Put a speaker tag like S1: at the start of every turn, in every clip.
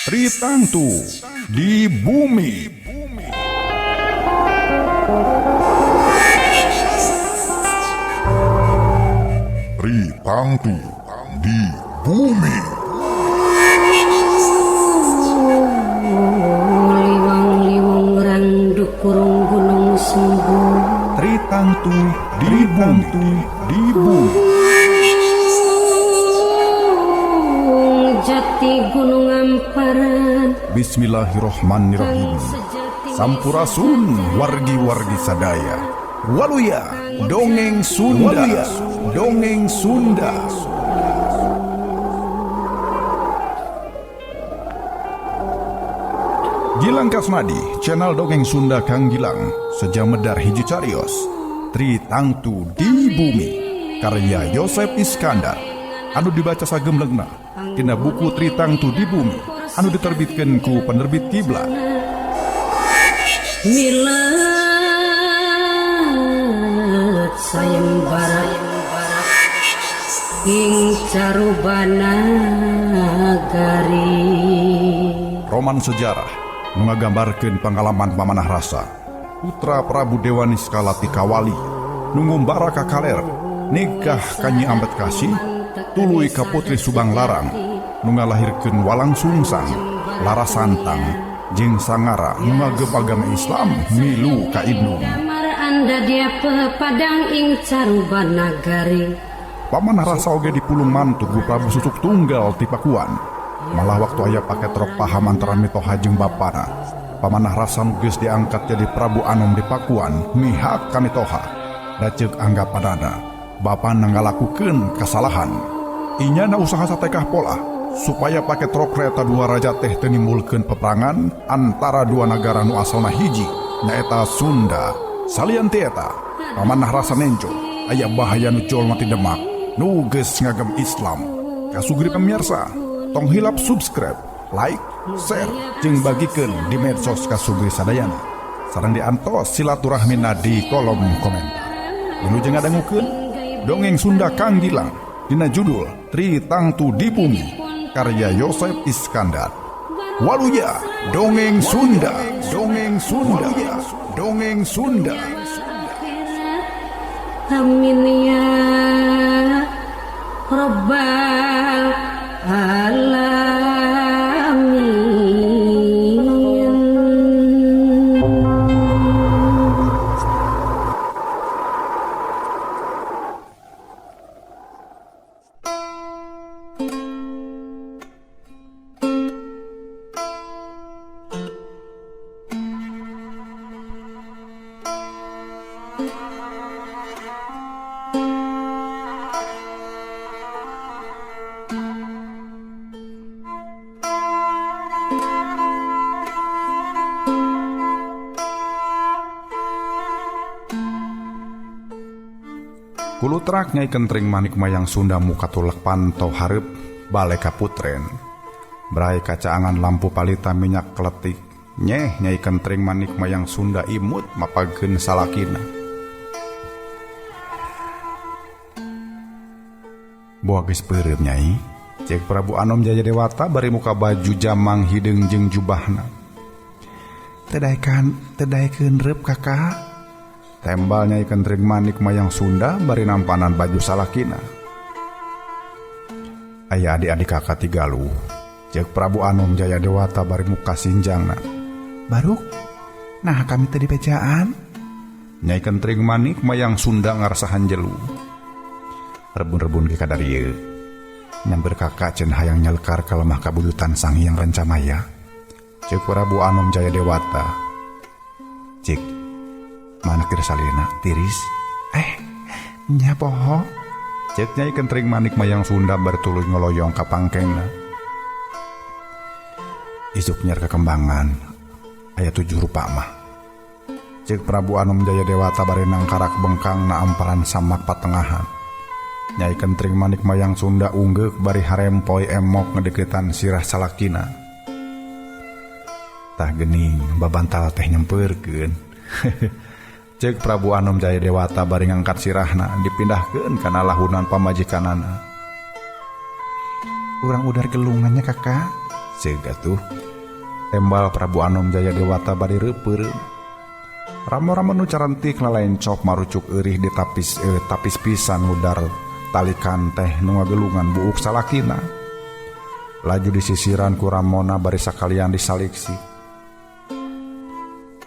S1: Tritangtu di Bumi. Tritangtu di Bumi.
S2: Liwang-liwung randu kurung gunung sembuh.
S1: Tritangtu di Bumi. Di Bumi.
S2: Jati Gunung Amparan.
S1: Bismillahirrohmanirrohim. Sampurasun wargi-wargi sadaya. Waluya dongeng Sunda. Waluya dongeng Sunda. Gilang Kasmadi, channel dongeng Sunda Kang Gilang, sejamedar hiji carios, Tritangtu di Bumi, karya Yosep Iskandar, anu dibaca sagemlengna tina buku Tritangtu di Bumi, anu diterbitkeun ku penerbit Kiblat.
S2: Milat sayembara ing carubana gari.
S1: Roman sejarah nu ngagambarkeun pangalaman pamanah rasa putra Prabu Dewa Niskala ti Kawali nu ngumbara ka kaler nikah ka Nyi Ambedkasi tuluy ka Putri Subang Larang nu ngalahirkeun Walang Sungsang, Lara Santang jeung Sangara nu ngagep agama Islam milu ka Ibnu. Pamanah rasa oge dipulung mantu ku Prabu Susuk Tunggal ti Pakuan. Malah waktu aya paket rok paham antara mitoha jeung bapana. Pamanah rasa nu geus diangkat jadi Prabu Anom di Pakuan mihak ka mitoha. Da ceuk anggapanana bapana ngalakukeun kasalahan. Inyana usaha satekah pola supaya paket rok kereta dua raja teh teu nimbulkeun peperangan antara dua nagara nu asalna hiji nyaeta Sunda. Salian ti eta, pamanah rasa nenjo aya bahaya nu jol mati Demak nu geus ngagem Islam. Kasugri pemirsa, tong hilap subscribe, like, share, jeung bagikeun di medsos Kasugri sadayana. Sareng diantos silaturahmina di kolom komentar. Wilujeng ngadangukeun dongeng Sunda Kang Gilang dina judul Tritangtu di Bumi karya Yosep Iskandar. Waluya dongeng Sunda, dongeng Sunda, dongeng Sunda.
S2: Amin ya Rabbal alamin.
S1: Kulutrak Nyai Kentring Manik Mayang Sunda muka tulak pantau hareup bale ka putren. Brai kacaangan lampu palita minyak kletik. Nyeh Nyai Kentring Manik Mayang Sunda imut mapageun salakina. Boa geus peureum Nyai, cek Prabu Anom Jaya Dewata bari muka baju jamang hideung jeung jubahna. Teu daekeun reup kakak. Tembal Nyai Kentring Manik Mayang Sunda bari nampanan baju salakina. Aya adik-adik kakak tigaluh, cek Prabu Anom Jaya Dewata bari muka sinjangna. Baruk, nah kami teh dipejaan. Nyai Kentring Manik Mayang Sunda ngarasahan jelu. Rebun-rebun ge kadarieu. Nyamper kakak ceun hayang nyelkar ka lemah kabuyutan Sang Hyang Rancamaya. Cek Prabu Anom Jaya Dewata. Cek mana kira salina tiris? Nya poho. Cek Nyai Kentring Manik Mayang Sunda bertuluy ngoloyong ka pangkengna. Isuk nyer kekembangan aya 7 rupa mah. Cek Prabu Anom Jaya Dewata bari nangkarak bengkang na amparan samak patengahan. Nyai Kentring Manik Mayang Sunda unggeuk bari harempoy emok ngedeketan sirah salakina. Tah geuning babantal teh nyempeurkeun. Cek Prabu Anom Jaya Dewata bari ngangkat sirahna dipindahkeun kana lahunan pamajikanana. Urang udar gelungannya kakak. Ceuk atuh. Tembal Prabu Anom Jaya Dewata bari reupeureum. Ramo-ramo nu carantik lalain cop marucuk eurih ditapis tapis pisan ngudar talikan teh nu ngagelungan buuk salakina. Laju disisiran ku Ramona bari sakalian disaliksi.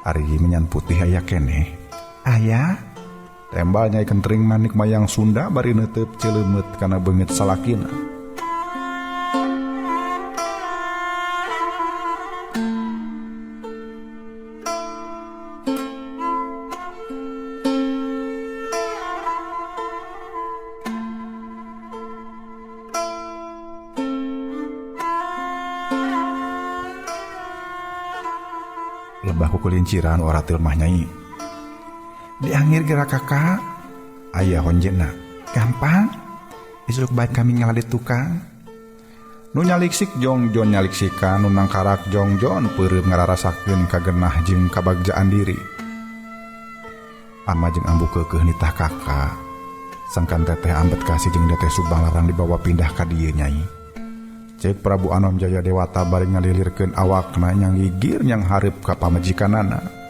S1: Ari menyan putih aya keneh. Aya? Tembal Nyai Kentring Manik Mayang Sunda bari neuteup ceuleumut kana beungeut salakina. Lebah kukulinciran oratil mah nyai.
S3: Diangir gerak kakak.
S1: Aya honjena.
S3: Gampang. Isuk baik kami ngalah di tukang.
S1: Nu nyaliksik jongjon nyaliksikan, nu nangkarak jongjon peureum ngararasakeun kagenah jeung kabagjaan diri. Ama jeung ambu keukeuh nitah kakak. Sangkan teteh ambet kasih jeung teteh Subang Larang dibawa pindah ka dieu nyai. Cek Prabu Anom Jaya Dewata bari ngalilirkeun awakna nyang gigir nyang hareup ka pamajikanana.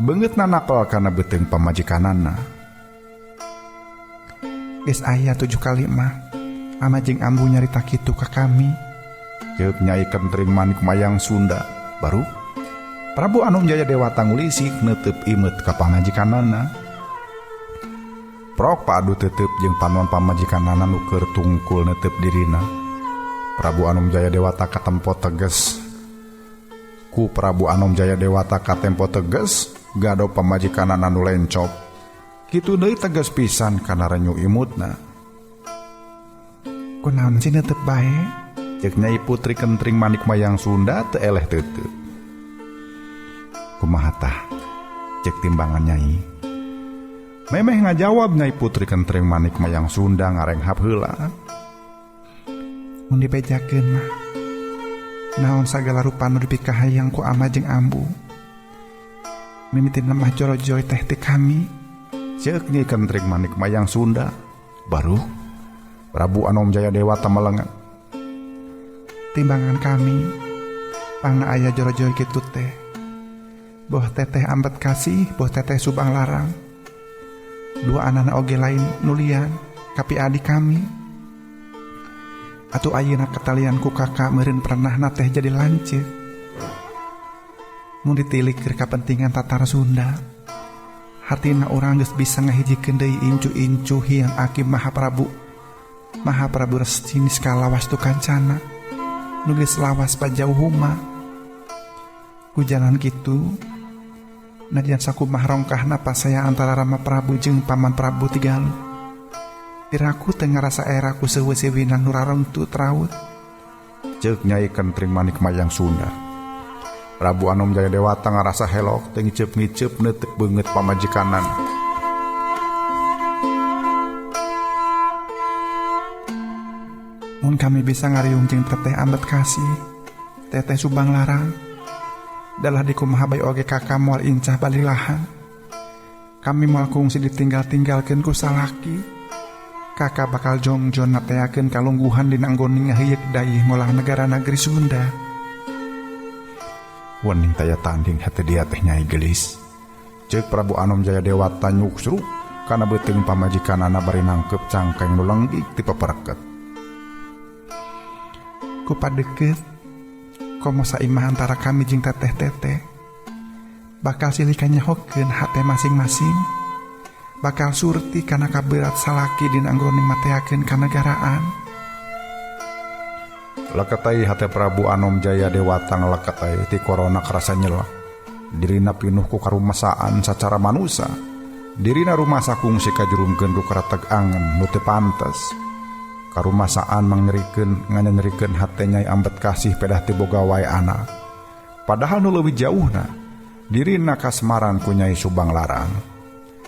S1: Beungeutna nakal kana beuteung pamajikanana.
S3: Geus aya 7 kali mah ama jeung ambu nyarita kitu ka kami.
S1: Ceuk Nyai Kentring Manik Mayang Sunda. Baru Prabu Anom Jaya Dewata ngulisik neuteup imeut ka pamajikanana. Prok padu tetep jeung panon pamajikanana nu keur tungkul neuteup dirina. Prabu Anom Jaya Dewata katempo teges. Ku Prabu Anom Jaya Dewata katempo teges gado pamajikanana nu lencop. Kitu deui tegas pisan kana renyu imutna.
S3: Kunaon sih netep bae?
S1: Ceuk Nyai Putri Kentring Manik Mayang Sunda teu eleh teuteut. Kumaha tah? Ceuk timbangan Nyai. Memeh ngajawab Nyai Putri Kentring Manik Mayang Sunda ngarenghap heula.
S3: Mun dibejakeun mah naon sagala rupa nu dipikahayang ku ama jeung ambu. Mimitina mah jorojoy teh ti kami.
S1: Ceuk Nyai Kentring Manik Mayang Sunda. Baru Prabu Anom Jaya Dewata melengat.
S3: Timbangan kami pangna aya jorojoy kitu teh. Boh teteh ambet kasih, boh teteh Subang Larang. Dua anana oge lain nulian kapi adi kami. Atuh ayeuna ketalian ku kakak meureun pernahna teh jadi lanceuk. Mun ditilik keur kapentingan tatar Sunda, hartina urang geus bisa ngahijikeun deui incu-incu Hyang Aki Mahaprabu. Mahaprabu Resi Niskala Wastu Kancana nu geus lawas pajauhuma. Ku jalan kitu najan sakumaha rongkahna pasaya antara Rama Prabu jeung Paman Prabu Tigaluh. Tiraku teu ngarasa era ku seueuh-seueuhna nu rarengtu traut.
S1: Ceuk Nyai Kentring Manik Mayang Sunda. Prabu Anom Jaya Dewata ngarasa helok teu ngiceup-ngiceup neuteuk beungeut pamajikanana.
S3: Mun kami bisa ngariung jeung teteh ambet kasih, teteh Subang Larang, dalah dikumaha bae oge kakak moal incah balilahan. Kami moal kungsi ditinggal-tinggalkeun ku salaki. Kakak bakal jongjon nateakeun kalungguhan dina anggon ngahieuk dayeuh ngolah negara negeri Sunda.
S1: Wening taya tanding hate dia teh Nyai Gelis. Ceuk Prabu Anom Jaya Dewata nyuksruk kana beuteung pamajikanana bari nangkep cangkeng nu lenggik ti pepereket.
S3: Ku padeukeut komo saimah antara kami jeung teteh-teteh bakal silih kanyahokeun hate masing-masing. Bakal surti kana kaberat salaki dina anggoning mateakeun kanegaraan.
S1: Leketai hate Prabu Anom Jaya Dewata ngaleketai ti korona karasa nyelak. Dirina pinuh ku karumasaan sacara manusa. Dirina rumasa kungsi kajurungkeun ku karateg angen nu teu pantes. Karumasaan mangnyerikeun nganyerikeun hate Nyai ambet kasih pedah teu boga wae anak. Padahal nu leuwih jauhna dirina kasmaran ku Nyai Subang Larang.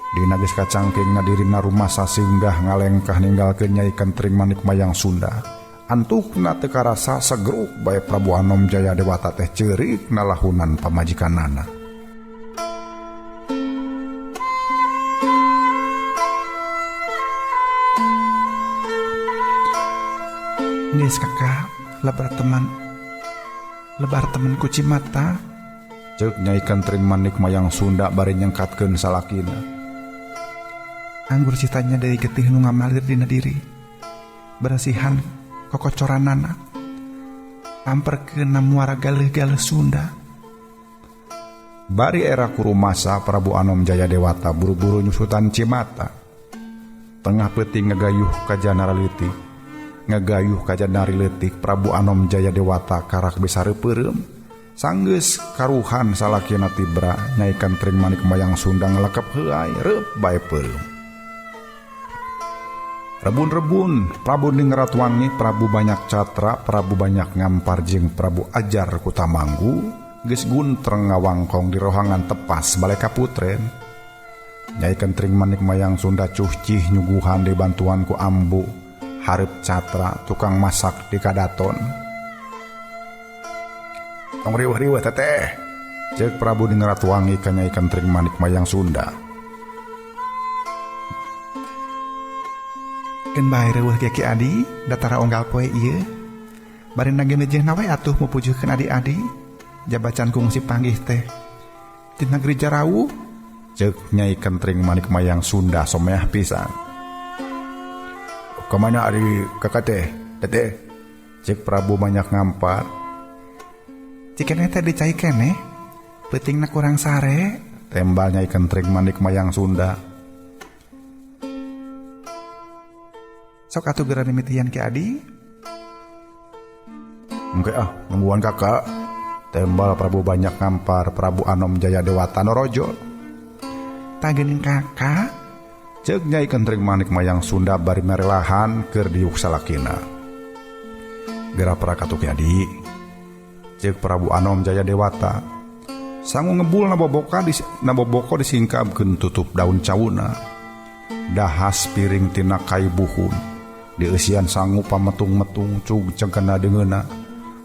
S1: Dina geus kacangkingna dirina rumasa singgah ngalengkah ninggalkeun Nyai Kentring Manik Mayang Sunda. Antukna teu karasa segruk bae Prabu Anom Jaya Dewata teh ceurik nalahunan pamajikanana.
S3: Geus kakak, lebar teman Lebar temen ku Cimata.
S1: Ceuk Nyai Kentring Manik Mayang Sunda bari nyengkatkeun salakina.
S3: Anggur citanya dari getih nu ngamalir dina diri. Bersihan kokocoranana. Amperkeun na muara galeuh-galeuh Sunda.
S1: Bari era kurumasa Prabu Anom Jaya Dewata buru-buru nyusutan Cimata. Tengah peuting ngagayuh ka janara leutik. Ngagayuh ka janari leutik Prabu Anom Jaya Dewata karak bisa reupeurem. Sanggeus karuhan salakina tibra Nyai Kentring Manik Mayang Sunda ngalekep heuay reup bae peureum. Rebun-rebun Prabu Ningrat Wangi, Prabu Banyak Catra, Prabu Banyak Ngampar jeung Prabu Ajar Kutamanggu geus guntreng ngawangkong di rohangan tepas bale kaputren. Nyai Kentring Manik Mayang Sunda cuhcih nyuguhan dibantuan ku ambu Hareup Catra tukang masak di kadaton. Tong riweuh-riweuh teteh, ceuk Prabu Ningrat Wangi ka Nyai Kentring Manik Mayang Sunda.
S3: Keun bae reueuh ge Ki Adi, datara unggal poe ieu. Bari nageuneujeuna we atuh mupujuhkeun adi-adi. Jabacan kungsi panggih teh. Di negeri Jarauh,
S1: ceuk Nyai Kentring Manik Mayang Sunda someah pisan. Kemana ari kakak teh, teteh? Ceuk Prabu Banyak Ngampar.
S3: Cikene teh dicai keneh, peutingna kurang sare.
S1: Tembal Nyai Kentring Manik Mayang Sunda.
S3: Sok atuh geura mimitian Ki Adi.
S1: Engke ah, nungguan kakak. Tembal Prabu Banyak Ngampar, Prabu Anom Jaya Dewata Norojo.
S3: Tah geuning kakak.
S1: Ceuk Nyai Kentring Manik Mayang Sunda bari merelahan keur diuk salakina. Geura prakatuh Ki Adi. Ceuk Prabu Anom Jaya Dewata. Sangu ngebul naboboko disingkapkeun tutup daun cauna. Dahas piring tina kai buhun. Dieusian sangu pametung-metung cug cengkena deungeuna.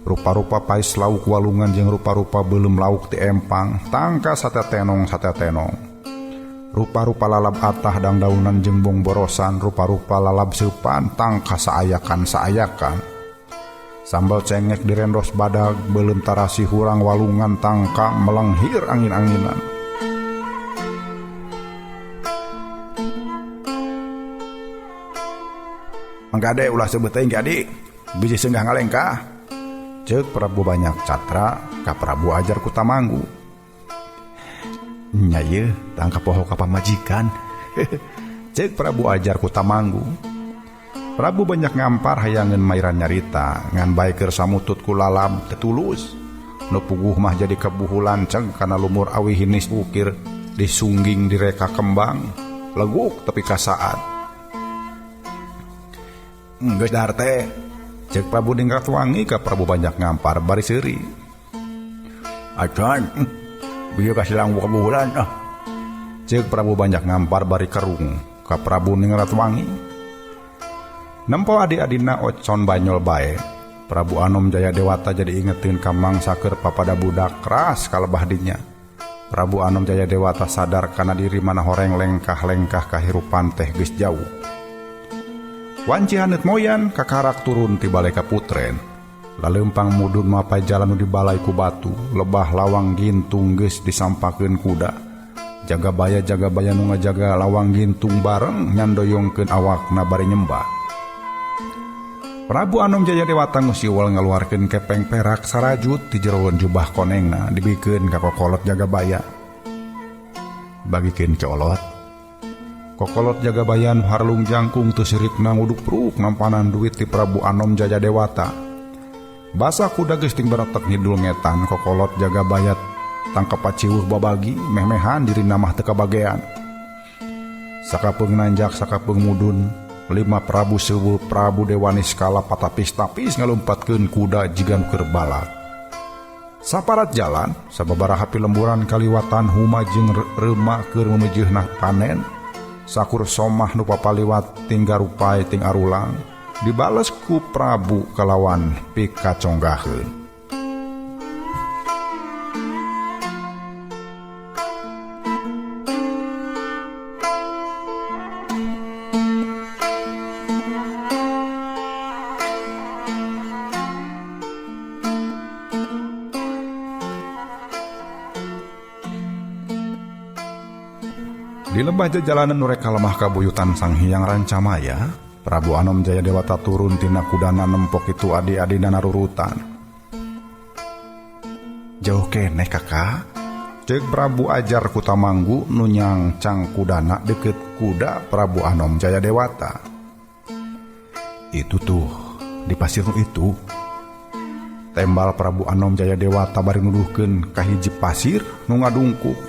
S1: Rupa-rupa pais lauk walungan jeung rupa-rupa beuleum lauk ti empang, tangka satetenong satetenong. Rupa-rupa lalab atah dangdaunan jeung bongborosan, rupa-rupa lalab seupan tangka saayakan-saayakan. Sambal cengek direndos badag, beuleum tarasi hurang walungan tangka melenghir angin-anginan. Mangkade ulah seubeuh teuing Ki Adi, bisi senggah ngalengkah. Ceuk Prabu Banyak Catra ka Prabu Ajar Kutamanggu. Nya ieu tangka poho ka pamajikan. Ceuk Prabu Ajar Kutamanggu. Prabu Banyak Ngampar hayangeun mairan nyarita ngan bae keur samutut ku lalam teu tulus. Nu puguh mah jadi kebuhulan ceng kana lumur awi hinis ukir disungging direka kembang leguk tepi ka saat. Geus dahar teh. Ceuk Prabu Ningrat Wangi ka Prabu Banyak Ngampar bari seuri. Acan, bieu kasilang kebuhulan ah. Ceuk Prabu Banyak Ngampar bari kerung ka Prabu Ningrat Wangi. Nempo adi-adina ocon banyol bae. Prabu Anom Jaya Dewata jadi ingetin ka mangsa keur papada budak keras kalebah dinya. Prabu Anom Jaya Dewata sadar kana diri mana horeng lengkah-lengkah kahirupan teh geus jauh. Wanci haneut moyan kakarak turun ti balai kaputren. Laleumpang mudun mapai jalan nu dibalai ku batu, lebah lawang gintung geus disampakeun kuda. Jaga baya nu ngajaga lawang gintung bareng nyandoyongkeun awakna bari nyembah. Prabu Anom Jaya Dewata ngusiwal ngaluarkeun kepeng perak sarajut ti jeroan jubah konengna dibikeun ka kokolot jaga baya. Bagikeun colot. Kokolot jaga bayan harlung jangkung teu sirikna nguduk pruk nampanan duit ti Prabu Anom Jaya Dewata. Basa kuda geus ting baratek ngidul ngetan kokolot jaga bayat tangkep paciweuh babagi meh-mehan dirina mah teu kabagean. Sakapeung nanjak sakapeung mudun lima Prabu Sewu Prabu Dewani skala patapis-tapis ngalumpatkeun kuda jiga nu keur balad. Saparat jalan sababaraha pilemburan kaliwatan huma jeung reuma keur memejeuhna panen. Sakur somah nu papaliwat ting garupai ting arulang dibales ku Prabu kalawan pikaconggaheun. Di lebah jalanan nu rek ka lemah kabuyutan Sang Hyang Rancamaya, Prabu Anom Jaya Dewata turun tina kudana nempok itu adi-adina narurutan. Jauh keneh kakak, cek Prabu Ajar Kutamanggu nu nyangcang kudana deket kuda Prabu Anom Jaya Dewata. Itu tuh, di pasir itu. Tembal Prabu Anom Jaya Dewata bari nuduhkeun ka hiji pasir nu ngadungkuk.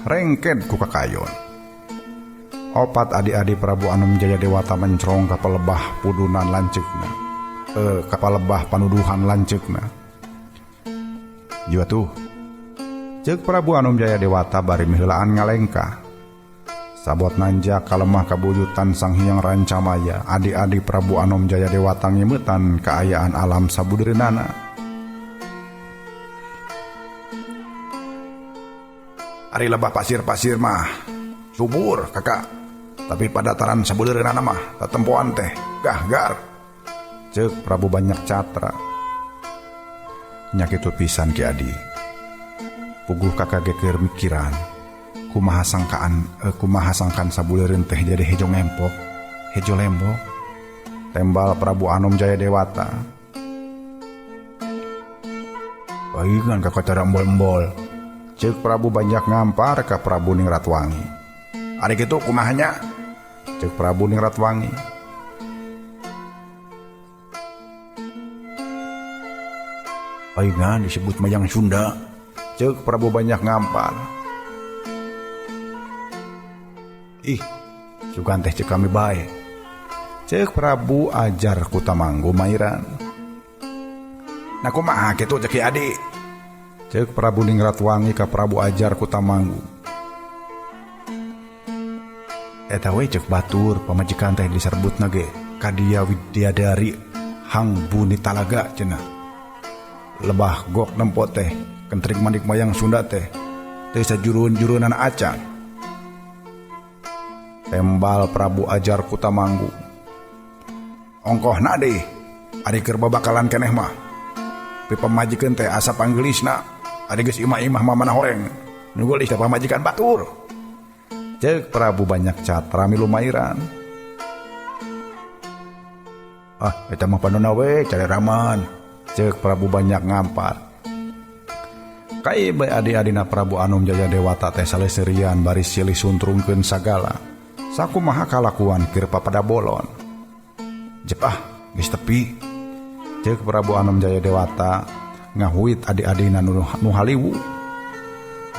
S1: Rengked ku kakayon. Opat adi-adi Prabu Anom Jaya Dewata mencrong ka palebah pudunan lanceukna. Ka palebah panuduhan lanceukna. Jiwa tuh. Ceuk Prabu Anom Jaya Dewata bari miheulaan ngalengkah. Sabot nanjak ka lemah kabuyutan Sang Hyang Rancamaya, adi-adi Prabu Anom Jaya Dewata ngeumeutan kaayaan alam sabudeureunana. Ari lebah pasir-pasir mah subur kakak, tapi padataran sabudeureunana mah tatempoan teh gahgar. Ceuk Prabu Banyak Catra. Nya kitu pisan Ki Adi. Puguh kakak ge keur mikiran kumaha sangkaan kumaha sangkan sabudeureun teh jadi hejo ngempok, hejo lembok. Tembal Prabu Anom Jaya Dewata. Paingan kakak cara embol-embol. Ceuk Prabu Banyak ngampar ka Prabu Ningratwangi. Ari kitu kumahanya? Ceuk Prabu Ningratwangi. Paingan disebut mayang Sunda. Ceuk Prabu Banyak ngampar. Ih, sugan teh ceuk kami bae. Ceuk Prabu Ajar Kutamanggu mairan. Nah kumaha kitu ceuk Ki Adi? Ceuk Prabu Ningratwangi ka Prabu Ajar Kutamanggu. Eta we ceuk batur pamajikan teh diserbutna ge kadia widyadari hang buni talaga cenah. Lebah gok nempo teh kentring manik mayang Sunda teh teu sajurun-jurunan acan. Tembal Prabu Ajar Kutamanggu. Ongkohna deui ari keur babakalan keneh mah. Pi pamajikan teh asa panggelisna ari geus imah-imah mamana horeng nu geulis teh pamajikan batur. Ceuk Prabu Banyak Catra milu mairan. Ah, eta mah panona we cari raman. Ceuk Prabu Banyak ngampar. Kai bae adi-adina Prabu Anom Jaya Dewata teh saleseurian bari silih suntrungkeun sagala. Sakumaha kalakuan keur papada bolon. Jep ah, geus tepi. Ceuk Prabu Anom Jaya Dewata ngahuit adi-adina nu haliwu.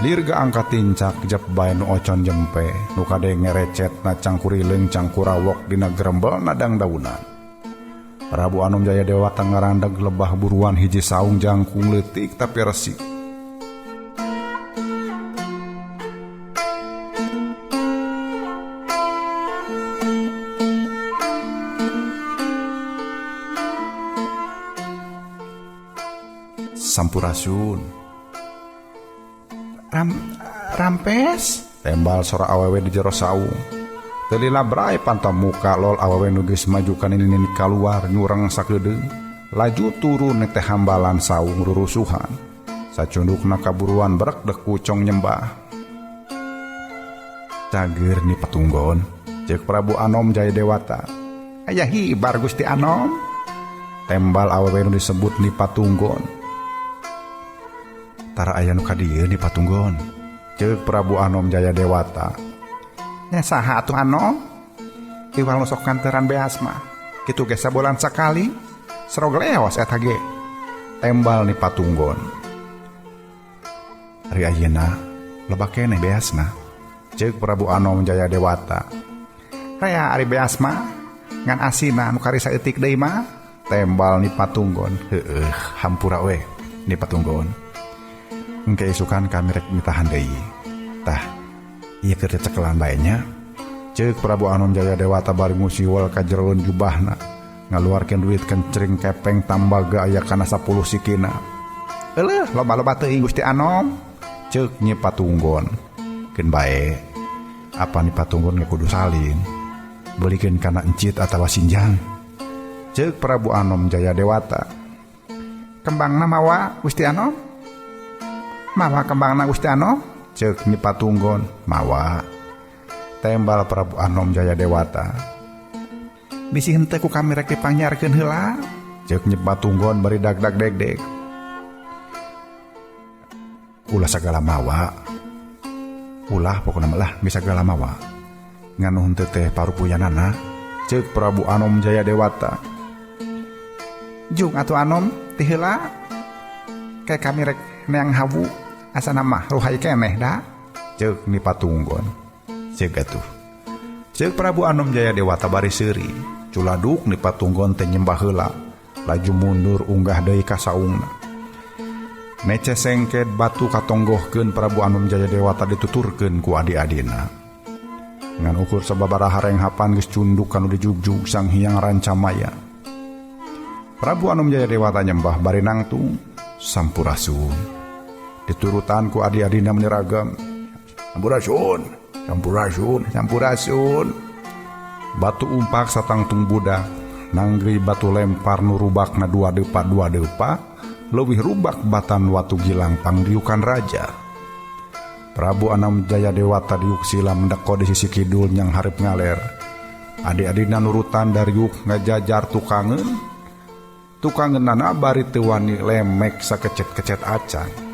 S1: Lirga angkat tincak jep bae nu ocon jempe, nu kade ngerecet na cangkurileung cangkurawok dina grembel nadang daunan. Prabu Anom Jaya Dewata ngarandag lebah buruan hiji saung jangkung leutik tapi resik. Sampurasun.
S3: Rampes
S1: tembal sora awewe di jero saung. Teu lila brai pantam muka lol awewe nu geus maju kanini kaluar nyureng sakedeung. Laju turun teh hambalan saung rurusuhan. Sacundukna kaburuan brek dek kucong nyembah. Cager ni patunggon ceuk Prabu Anom Jaya Dewata.
S3: Aya hibar Gusti Anom.
S1: Tembal awewe nu disebut ni patunggon. Tara aya nu ka dieu ni patunggon. Ceuk Prabu Anom Jaya Dewata.
S3: Nya saha atuh Anom? Iwal nu sok kanteran beas mah. Kitu ge sabulan sakali. Serog leos eta ge.
S1: Tembal ni patunggon. Ari ayeuna loba keneh beasna. Ceuk Prabu Anom Jaya Dewata.
S3: Rea ari beas mah ngan asina nu kari saeutik deui mah.
S1: Tembal ni patunggon. Heueuh, hampura we ni patunggon. Engke isukan kami rek mitahan deui. Tah, ieu keur cecekelan bae nya. Ceuk Prabu Anom Jaya Dewata bari ngusiwel ka jeroeun jubahna. Ngaluarkeun duit kencring kepeng tambaga aya kana 10 sikina.
S3: Euleuh, loba-loba teuing Gusti Anom.
S1: Ceuk Nyi Patunggon. Keun bae. Apa Nyi Patunggon ge kudu salin. Beulikeun kana encit atawa sinjang. Ceuk Prabu Anom Jaya Dewata.
S3: Kembangna mawa Gusti Anom? Mawa kembangna Gusti Anom?
S1: Ceuk Nyi Patunggon. Mawa. Tembal Prabu Anom Jaya Dewata.
S3: Bisi henteu ku kami rek dipangyarkeun heula.
S1: Ceuk Nyi Patunggon bari dag-dag deg-deg. Ulah sagala mawa. Ulah pokona mah lah geus sagala mawa. Ngan nu henteu teh parupuyanana. Ceuk Prabu Anom Jaya Dewata.
S3: Jung atuh Anom ti heula. Kayak kami rek neang hawu asana mah ruhai keneh da.
S1: Ceuk Nyi Patunggon. Ceuk atuh. Ceuk Prabu Anom Jaya Dewata bari seuri. Culaduk Nyi Patunggon teh nyembah heula. Laju mundur unggah deui ka saungna. Nece sengket batu katonggohkeun Prabu Anom Jaya Dewata dituturkeun ku adi-adina. Ngan ukur sababaraha renghapan geus cunduk kanu dijugjug Sang Hyang Rancamaya. Prabu Anom Jaya Dewata nyembah bari nangtung sampurasun. Diturutan ku adi-adina meniragam. Sampurasun, sampurasun, sampurasun. Batu umpak satangtung budak, nanggri batu lempar nu rubakna dua depa dua depa, leuwih rubak batan watu gilang pangdiukan raja. Prabu Anom Jaya Dewata diuk sila mendeko di sisi kidul nyang hareup ngaler. Adi-adina nurutan dariuk ngajajar tukangeun. Tukangeunana bari teu wani lemek sakecet-kecet acan.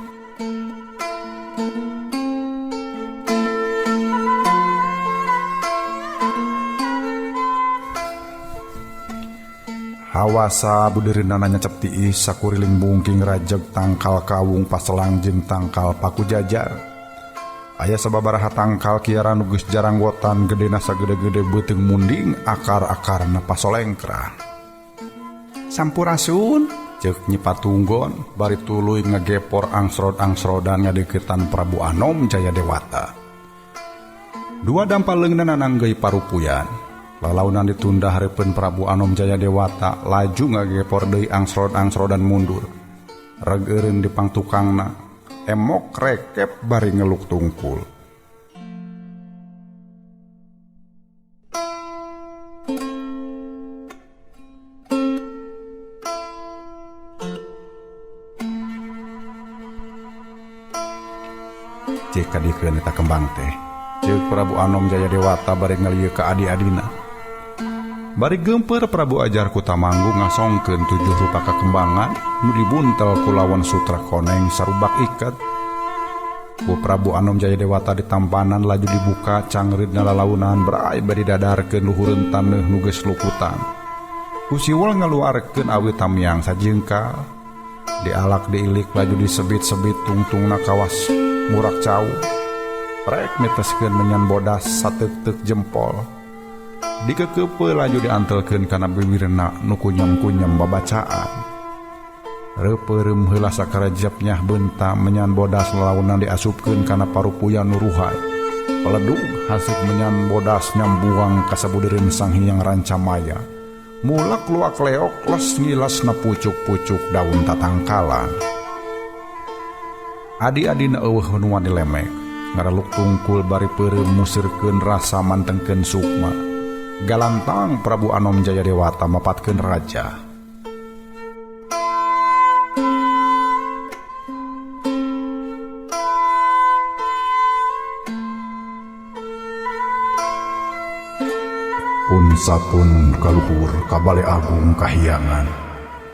S1: Hawasa budeurna nyecep tiis sakuriling bungking rajeg tangkal kawung paselang jeung tangkal paku jajar. Aya sababaraha tangkal kiara nu geus jarang wotan gedena sagede-gede beuteung munding akar-akarna pasolengkrah.
S3: Sampurasun,
S1: ceuk Nyi Patunggon bari tuluy ngagepor angsrod-angsrodan ngadeukeutan Prabu Anom Jaya Dewata. Dua dampal leungeunna nanggeuy parupuyan. Lalaunan ditunda hareupeun Prabu Anom Jaya Dewata laju ngagepor deui angsrod-angsrodan mundur. Reg eureun di pangtukangna, emok rekep bari ngeluk tungkul. Cek kadikeun eta kembang teh. Ceuk Prabu Anom Jaya Dewata bari ngalieu ka adi-adina. Bari geumpeur Prabu Ajar Kutamanggung ngasongkeun 7 rupa kakembangan nu dibuntel ku lawan sutra koneng sarubak iket. Ku Prabu Anom Jaya Dewata ditampanan laju dibuka cangreudna lalaunan berai bari dadarkeun luhureun taneuh nu geus lukutan. Ku siwal ngaluarkeun awi tamiang sajengkal. Dialak diilik laju disebit-sebit tungtungna kawas murak cau. Rek neteskeun menyan bodas sateuk-teuk jempol. Dikekepe laju diantelkeun kana bibirna nu kunyam-kunyam babacaan. Reupeureum heula sakarejep nyah beunta menyan bodas lalaunan diasupkeun kana parupuyan nu ruhai. Peledug hasuk menyan bodas nyambuang ka sabudeureun Sang Hyang Rancamaya. Mulak luak leok les ngilasna pucuk-pucuk daun tatangkalan. Adi-adina eueuh nu wani lemek, ngaraluk tungkul bari peureum musirkeun rasa mantengkeun sukma. Galantang Prabu Anom Jaya Dewata mapatkeun raja. Pun sapun kaluhur kabale agung kahiyangan,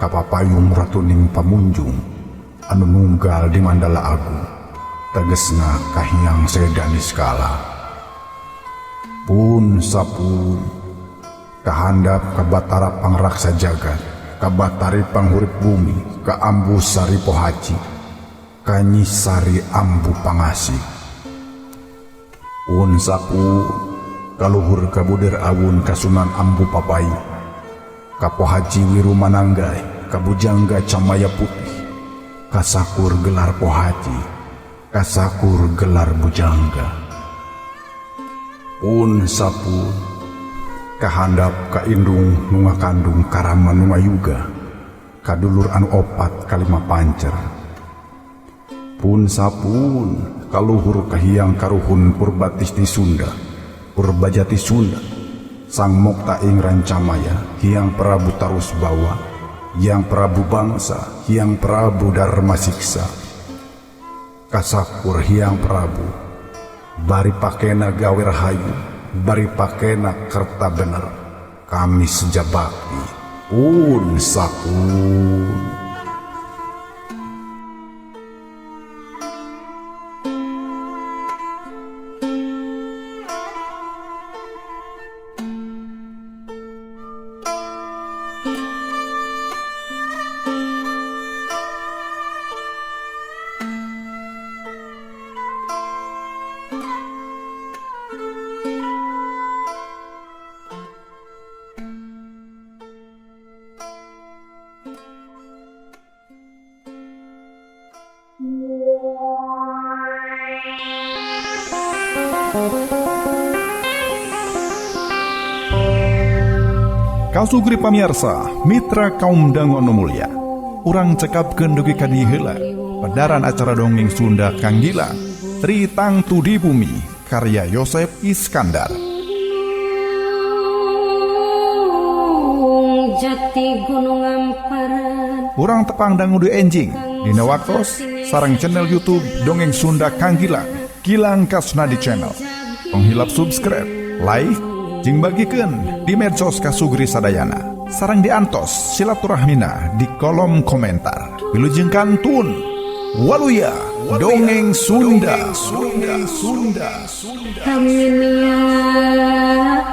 S1: kapapayung ratuning pamunjung, anu nunggal di Mandala Agung, tegesna kahiyang seda niskala. Pun sapun kahandap kabatara pangraksa jagat, kabatari panghurip bumi, kaambu sari pohaci, kanyisari ambu pangasi. Pun sapun kaluhur kabudir awun kasunan ambu papai, kapohaji wiru mananggai, kabujangga camaya putih, kasakur gelar pohaji, kasakur gelar bujangga. Pun sapu kahandap kaindung nunga kandung karama nunga yuga, kadulur anu opat kalima pancer. Pun sapun kaluhur kahiyang karuhun purbatisti Sunda, Purbajati Sunda, Sang Mokta ing Rancamaya, Hyang Prabu Tarusbawa, Hyang Prabu Bangsa, Hyang Prabu Dharma Siksa. Kasakur Hyang Prabu, bari pakena gawe rahayu, Bari pakena kerta bener. Kami sejabakti pun sakun. Kasugri pamiarsa, mitra kaum dangu anu mulya. Urang cekapkeun dugi ka dieu heula. Pedaran acara dongeng Sunda Kang Gilang, Tri Tangtu di Bumi, karya Yosep Iskandar.
S2: Jati Gunung Amparan.
S1: Urang tepang dangu di enjing dina waktos sareng channel YouTube Dongeng Sunda Kang Gilang, Gilang Kasnadi Channel. Penghilap subscribe, like, jeung bagikeun di medsos Kasugri sadayana. Sareng diantos silaturahmina di kolom komentar. Wilujeng kantun. Waluya Dongeng Sunda. Sunda Sunda Sunda.
S2: Amin ya.